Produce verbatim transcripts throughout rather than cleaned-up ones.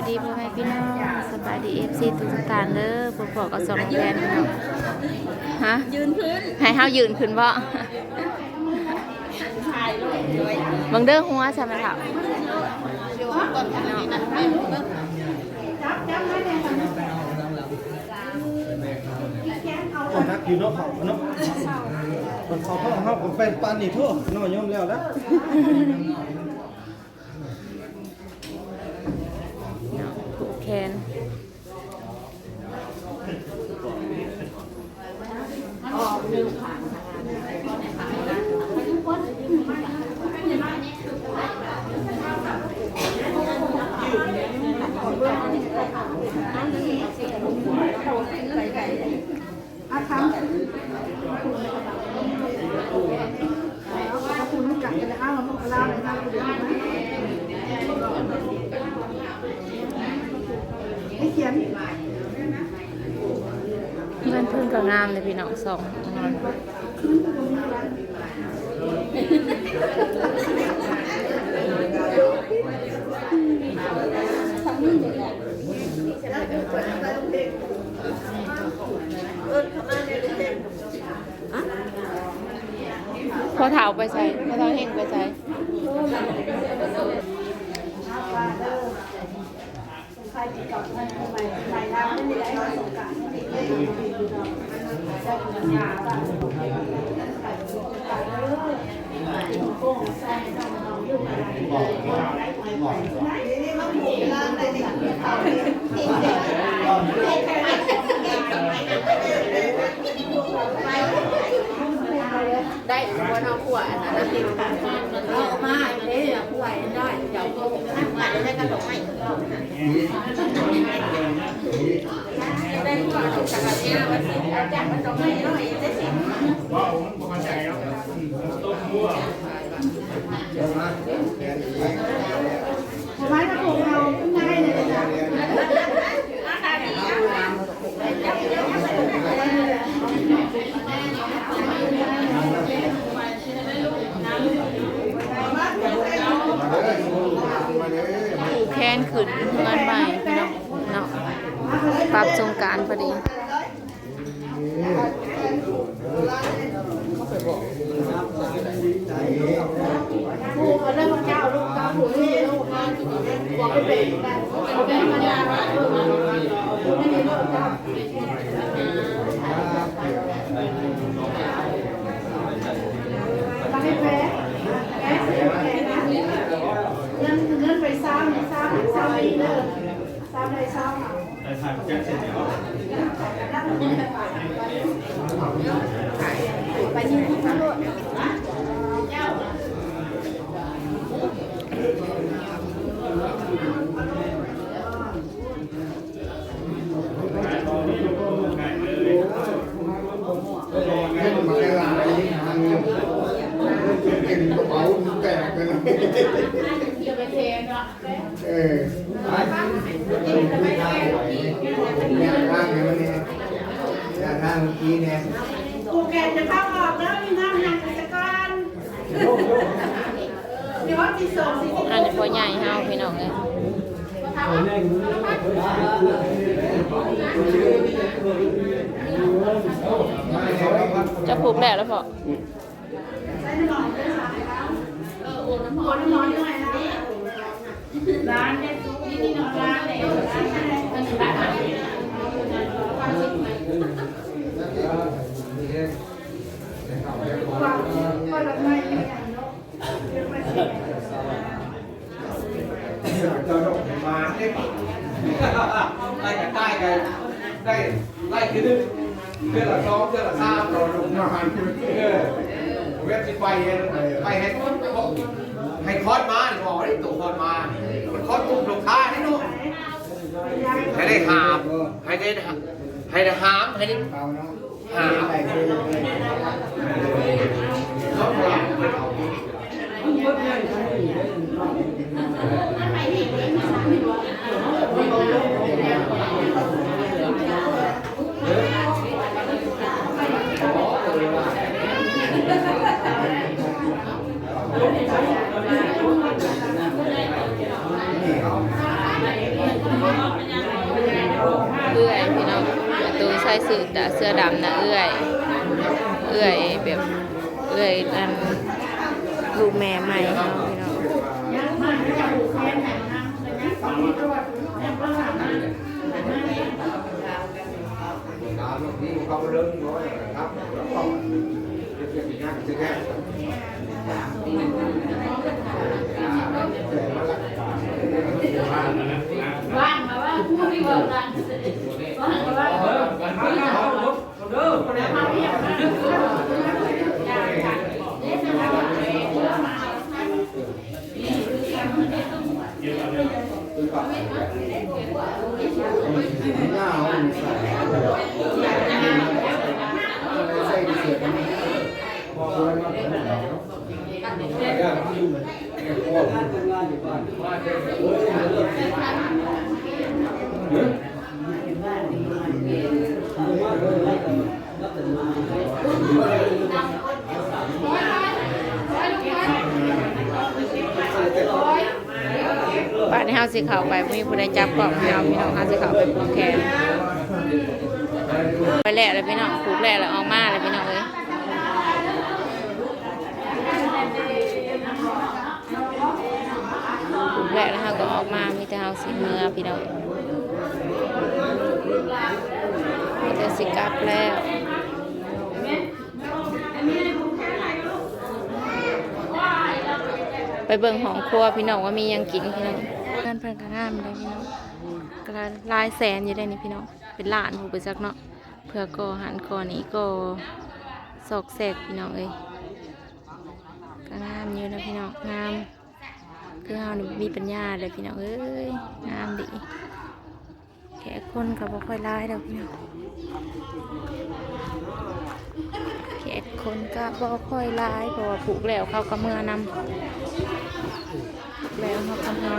สวัสดีพ่อแม่พี่น้อง สบายดี เอฟซี ทุกๆท่านเด้อ พวกพ่อก็ส่องแฟนพี่น้อง ฮะ ยืนขึ้น ให้เฮายืนขึ้นบ่ เบิ่งเด้อหัวใช่ไหมคะ นักอยู่เนาะเขาเนาะมันเขาเขาเขาก็เป็นปานนี่โทษเนาะยอมแล้วนะ ผูกแขน อาคำคุณกับอ้าวมันก็เล่าเลยนะคุณเดี๋ยวนะให้เขียน เพื่อนเพื่อนก็งามเลยพี่น้องสองนอน พอเท้าไปใส่พอเท้าเฮงไปใส่ ได้หัวเท้าขวาอันนั้นนะเอามาเลยหัวได้เดี๋ยวก็หันมาได้กระดกใหม่ ผูกแขนขึ้นเฮือนใหม่พี่น้องเนาะ ปรับสงกรานต์พอดี เงินเงินไปซ้ำซ้ำซ้ำอีกเด้อซ้ำได้ซ้ำอ่ะ เล่นมาได้หลายทางอยู่เป็นกระเป๋าแตกเลยนะเออไปเนี่ยทางเนี่ยมันเนี่ยเนี่ยทางเมื่อกี้เนี่ย ผูกแขนจะเข้าออกแล้วมีน้ำหนักตะกอนเดี๋ยวที่สองสิ อันนี้พ่อใหญ่เฮาพี่น้องเอ้ย จะผูกแล้วแล้วพ่อ เจ้าดอกมาเอ๊ะไล่กันได้กันได้ไล่ทีหนึ่งเทื่อละสองเทื่อละสามเราลงมาหันเออเว็บสิไปเห็นไปเห็นให้คอนมานี่บอกนี่ตัวคอนมานี่มันคอนตุ้มลงท้านี่เนาะให้ได้หามให้ได้ให้ได้หามให้ได้ เ เอื้อยพี่น้อง ตัวใส่เสื้อ เสื้อดำนะ เอื้อย เอื้อยแบบ เอื้อยอัน ลูกแม่ใหม่เนาะพี่น้อง บ้านนี้เฮาสิเข้าไป บ่มีผู้ใดจับกล้องให้เฮาพี่น้อง เฮาสิเข้าไปผูกแขน ไปแล้วล่ะพี่น้อง ผูกแล้วล่ะ ออกมาแล้วพี่น้องเอ้ย ผูกแล้ว แล้วเฮาก็ออกมา มีแต่เฮาสิเมือพี่น้อง มีแต่สิกลับแล้ว ไปเบิ่งห้องครัวพี่น้องว่ามีหยังกินพี่น้อง งานเพิ่นก็งามเลยพี่น้อง ก็หลายแสนอยู่ได้นี่พี่น้อง เป็นล้านผู้ไปจักเนาะ เพื่อก่อหันก่อนี่ก่อซอกแซกพี่น้องเอ้ย ก็งามอยู่นะพี่น้อง งาม คือเฮานี่มีปัญญาเลยพี่น้องเอ้ย งามดี แขกคนก็บ่ค่อยหลายดอกพี่น้อง แขกคนก็บ่ค่อยหลาย เพราะว่าผูกแล้วเขาก็เมือนำ ผูกแล้วเขาก็เมือ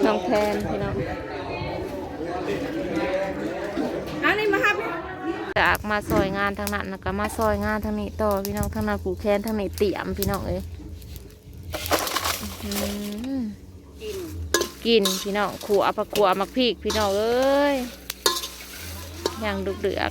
น้องแทนพี่น้อง อันนี้มาครับ จากมาซอยงานทางนั้นแล้วก็มาซอยงานทางนี้ต่อพี่น้อง ทางนั้นผูกแขน ทางนี้เตรียมพี่น้องเอ้ย อืม กินพี่น้อง ขั่วผักขั่วหมากพริกพี่น้องเอ้ย ย่างดุเดือด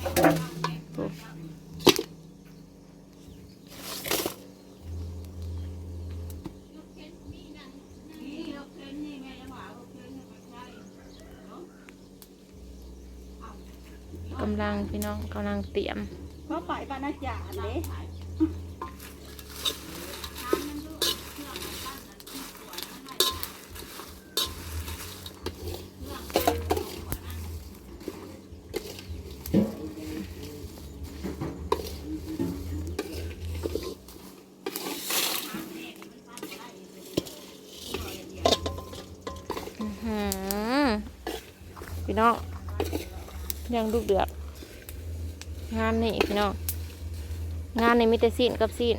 กำลังพี่น้อง กำลังเตรียม เขาไปบ้านอาจารย์เด้ อื้อหือ พี่น้อง ย่างดุเดือด งานนี่พี่น้อง งานนี่มีแต่สิ้นกับสิ้น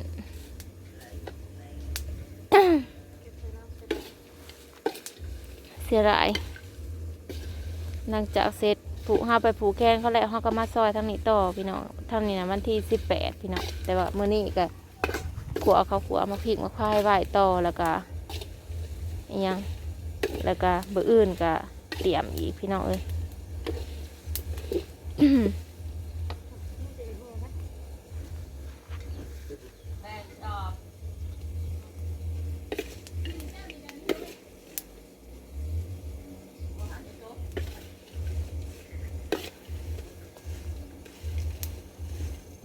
เสียดาย หลังจากเสร็จผูก เฮาไปผูกแขนเขาแล้ว เฮาก็มาซอยทางนี้ต่อพี่น้อง ทางนี้นะวันที่สิบแปดพี่น้อง แต่ว่ามื้อนี้ก็ขั่วข้าวขั่วหมากพริกหมากพายไว้ต่อ แล้วก็อิหยัง แล้วก็มื้ออื่นก็เตรียมอีกพี่น้องเอ้ย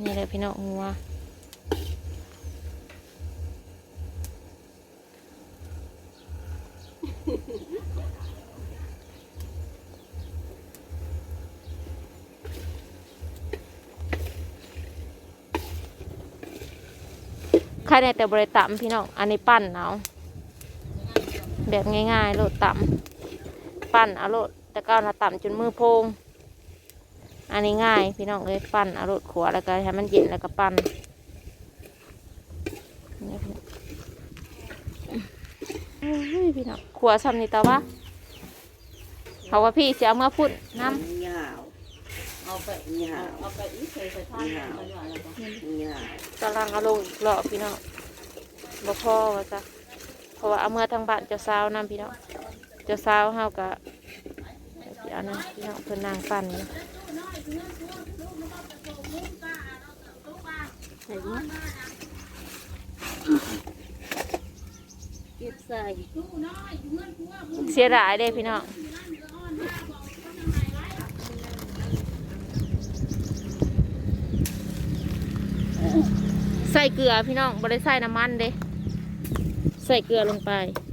นี่เลยพี่น้อง งัว ใครแน่แต่บ่ได้ตำพี่น้อง อันนี้ปั่นเอา แบบง่ายๆ โลดตำ ปั่นเอาโลด แต่เก่านะตำจนมือโพง อันนี้ง่ายพี่น้องเอ้ย ปั่นเอาโลด ขั่วแล้วก็ให้มันเย็นแล้วก็ปั่น นี่พี่น้อง เฮ้ยพี่น้อง ขั่วซ้ำนี่ตาว่า เขาว่าพี่สิเอาเมือพุ้นนำ มันยาว เอาไป ยาว เอาไปอีกใส่สถาน ยาว มันว่าแล้วก็ มันยาว กำลังเอาลงอีกรอบพี่น้อง บ่พอว่าซะ เพราะว่าเอาเมือทางบ้านเจ้าสาวนำพี่น้อง เจ้าสาวเฮาก็ เดี๋ยวนะพี่น้อง เพิ่นนั่งปั่นอยู่ ใส่หมดเก็บใส่ เสียดายเด้พี่น้อง ใส่เกลือพี่น้อง บ่ได้ใส่น้ำมันเด้ ใส่เกลือลงไป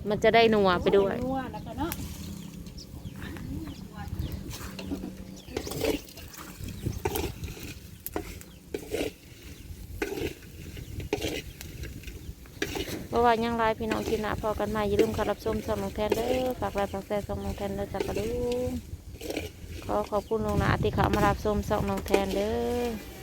มันจะได้นัวไปด้วย นัวแล้วก็เนาะ เพราะว่ายังไลฟ์พี่น้อง คลิปหน้าพอกันใหม่ อย่าลืมเข้ารับชมช่องน้องแทนเด้อ ฝากไลค์ฝากแชร์ช่องน้องแทนเด้อจ้ะปะลุง ขอขอบคุณล่วงหน้าที่เข้ามารับชมช่องน้องแทนเด้อ